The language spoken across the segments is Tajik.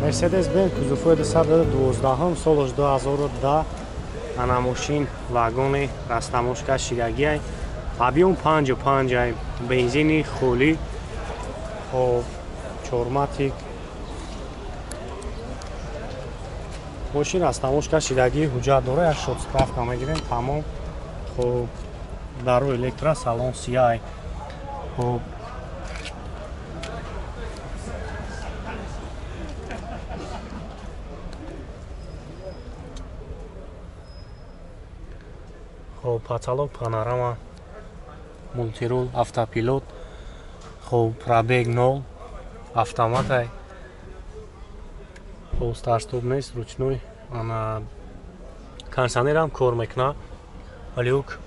Mercedes-Benz кузовҳои 212, солаш 2010, ана мошин вагони растамошка шидагиай, объем 55 ай, бензини холӣ, хоб чорматик. Мошин растамошка шидагӣ ҳуҷҷат дора, як шот справка мегирем, тамом. Хоб дару электро, салон сияй. Хоб хоб потолок панорама, мультирул, автопилот. Хоб пробег 0, автоматай. Хоб старт-стоп нест, ручной. Ана кондиционерам кор мекуна. Люк.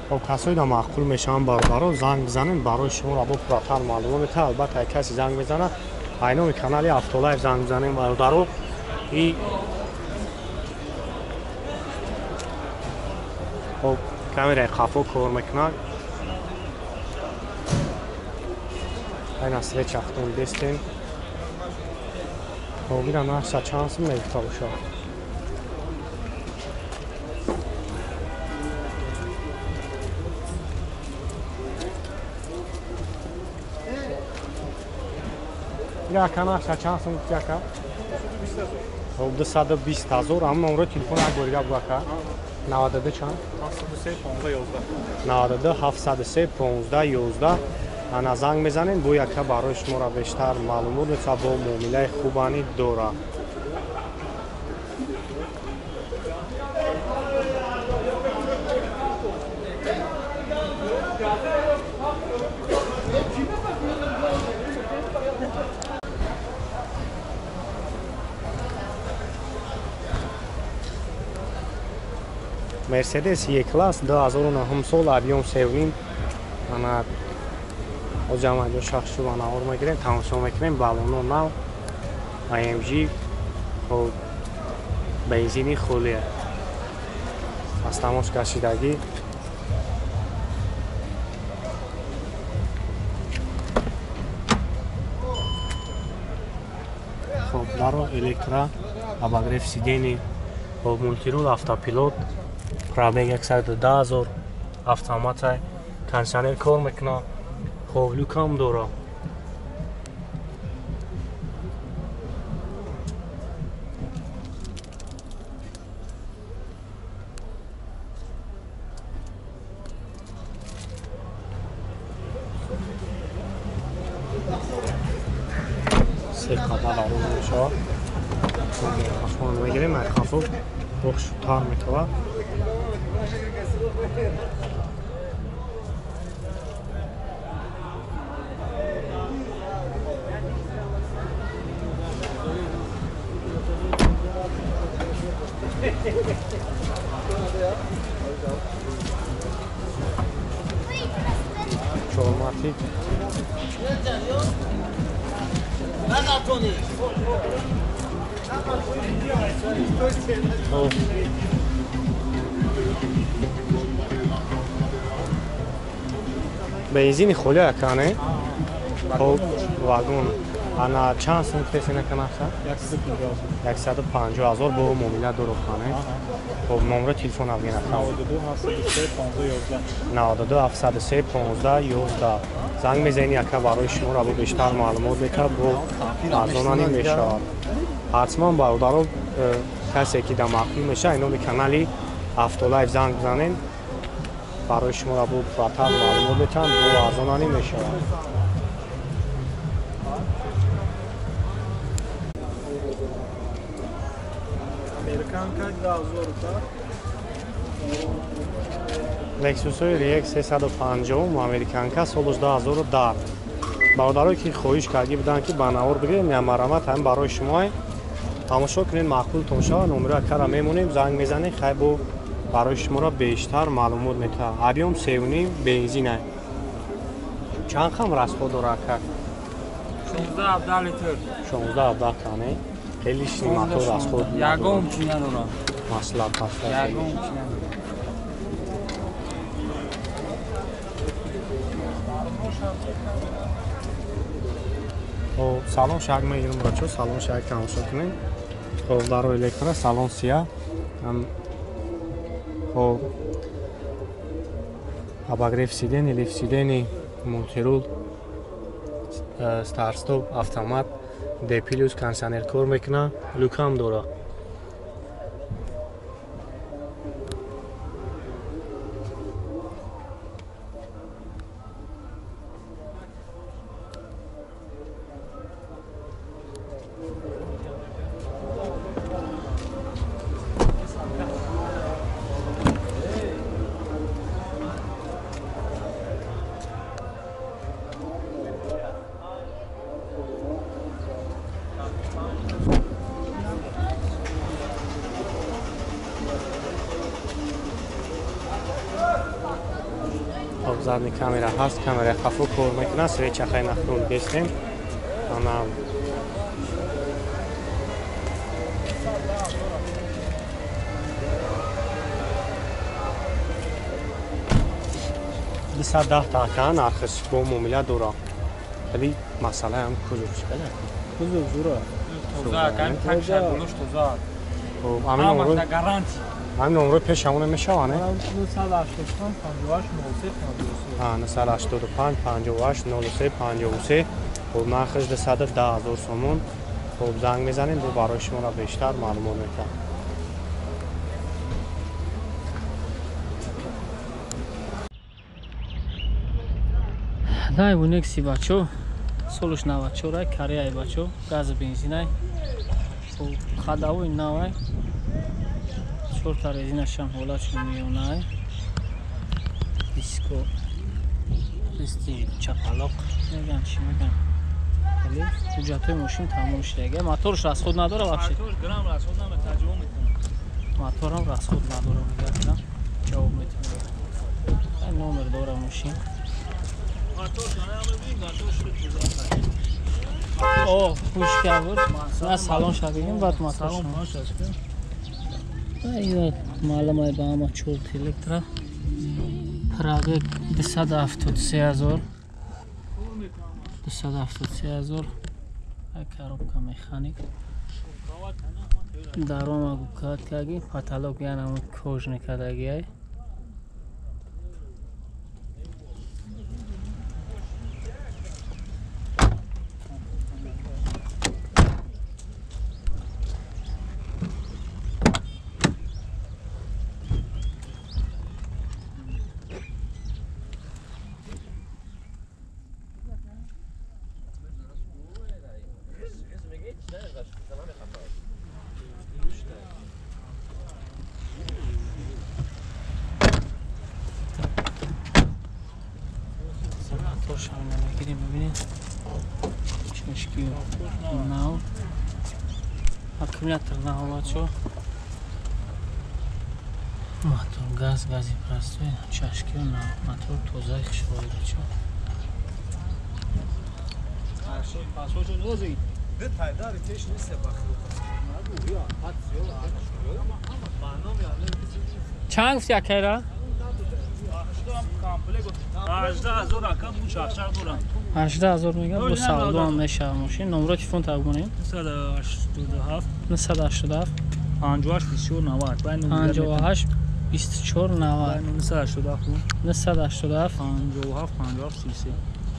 Хоб касои да маъқул мешаванд бародаро, занг бизанем, барои шуморо бо пурратар маълумот метаҳад. Албатта касе занг мезанад, айноми канали Автолайф занг бизанем бародаро. И хоб камераи қафо кор мекунад. Айна свет чахтон дестем. Хоб ира нархша чанд сум мегуфта бошад? Яка нархша чанд сум гуфти ака? Хоб 220 ҳазор. Ҳамин номерои телефон як борига буг ака. 92 чанд? 703 15 11. 92 703 15 11. Ана занг мезанем, бо яка барои шуморо бештар маълумот метавад, бо муомилаи хубани дора. Mercedes E-Class 2009 сол, объем 3.5. Ана оҷам аҷо шахсу навор мегирем, тамошо мекунем. Балоно нав, AMG, хоб бензини холия, аз тамош кашидагӣ. Хоб даро электро, обогрев сидений, хоб мультирул, автопилот, пробег 110 ҳазор, автоматай, кондиционер кор мекунад, хоб люкам дора. Се қабат арӯз мешавад. Қафон мегирем, қафо бохшутар метавад. Чорматик. Бензини холӣ ака, не? Хоб вагон. Ана чанд сум гуфтесен ака нарха? 150 ҳазор бо муомила дорухане. Хоб номеро телефон абген ака. 92 703 15 11. 92 703 15 11. Занг мезанӣ ака, барои шуморо бо бештар маълумот метавад, бо арзонани мешавад. Ҳатман бародаро, касе ки дар маъқул мешавад, айноми канали Автолайф занг бизанем, барои шуморо бо пурратар маълумот метаванд, бо арзонани мешавад. Американка 2000. Lexus-ҳои RX 350 Американка солаш 2010. Бародарое ки хоҳиш кардӣ буданд ки ба навор бигирем, ямарамат ҳам барои шумоай. Тамошо кунед, маъқултон шавад, номеро акара мемонем, занг мезанем, хай бо барои шуморо бештар маълумот метаҳад. Объём 3.5 бензин. Чанд хам расход дора ака? 16-17 литр. 16-17 тане. Хеле лишний мотор расход. Ягон чи надора. Масла пасла. Ягон чи надора. Хоб, салон шак мегирем бачо, салон шак тамошо кунем. Хоб, даро электро, салон сия. Хоб, обогрев сидений, лифт сидений, мультирул, старт-стоп, автомат, D плюс, кондиционер кор мекунад, люкам дора. Задний камера ҳаст, камераи хафо кор мекунад, свечахаи нахрун гестем. Ана 210 така нархиш бо муомила дора. Хеле масъалаам кузов чӣ хеле? Кузов зура. Тоза, кам так шад булуш тоза. Хоб, амин умру гарантия. Ҳамин умри пешамона мешава, не? 985 58 03 53. Ҳа, 985 58 03 53. Хоб, нархаш 210 000 сомон. Хоб, занг мезанем, бо барои шуморо бештар маълумот метаҳам. Дай Унекси бачо, солуш 94-ай, Кореяй бачо, гази бензинай. Хоб, ходовой навай. Чорта резинашам ҳолатшон миёнай. Диско, дисти чапалоқ меган, чӣ меган. Хеле ҳуҷҷатҳои мошин тамом шудага. Моторш расход надора вообще? Моторш грамм расход надора, таҷриба метавонам. Моторам расход надора, мегардам, ҷавоб метавонам. Номер дора мошин. Моторш намебинем, моторш тоза. О, хуш кабур. На салон шабинем, баъд мотор. Салон панҷ Ай, маълумай ба ҳама чорт электро. Пробег 273 000. 273 000. Ай, коробка механик. Дарома гукат каги, потолок янам кожный кадаги ай. Нав аккумулятор навачо, мотор газ, гази простой, чашки нав, мотор тозаи хушрои бачо. Чанд гуфти акайра? 18000 акам, мун чахчах дорам. 18000 мегам, бо савдо ҳам мешава мошин. Номро телефон таб кунем. 987 987 58 24 90. 58 24 90. 987 987 57 57 33.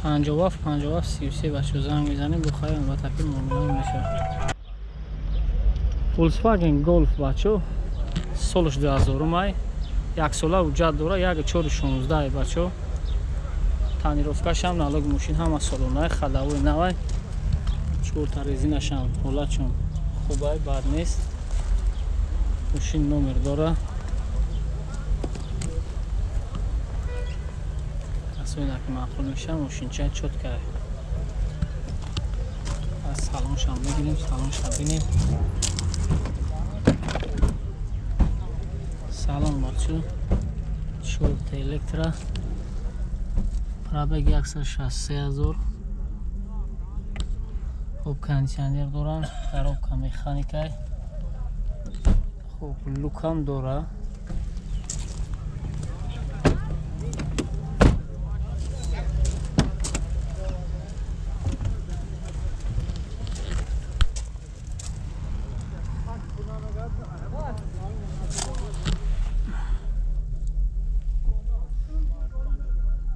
57 57 33. бачо занг мезанем, бо хайр ба таки муомила мешава. Volkswagen Golf бачо, солш 2000 май. Як сола ҳуҷҷат дора, 1416 бачо. Тонировкашам, налог мошин ҳама солонай, ходовой навай. Чорта резинашам ҳолатшон хубай, бад нест. Мошин номер дора. Касоне ки маъқул мешаванд, мошинча чётка. Аз салоншам мегирем, салонша бинем. Салом бачо. Чорта электро. Пробег 163 000. Хуб кондиционер доран, коробка механикай. Хуб люкам дора.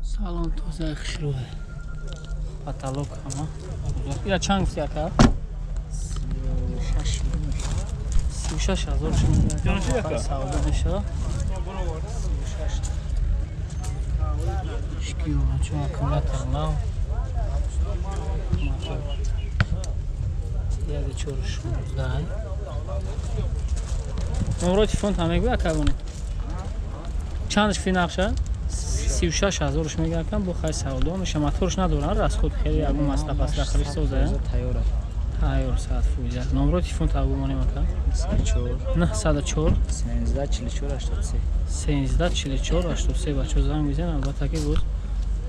Салон тозаи хушрӯе. Потолок ҳама. Ира чанд гуфти ака? 36 000 шумо савдо мешавад. 36. Шкиёна чун аккумулятор нав. Мотор. 1.416. Номро телефон та мегӯй ака боне? Чандаш фи нақша? 36 000 мегӯям, бо хай савдо меша. Моторш надоран, расход хеле ягон масла пасла харид соза. Тайёра. Тайёр 100%. Номро телефон та бумонем ака? 4 904 13 44 83. 13 44 83 бачо занг мезананд, албатта ки боз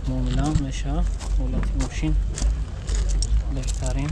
муомила меша. Ҳолати мошин беҳтарин.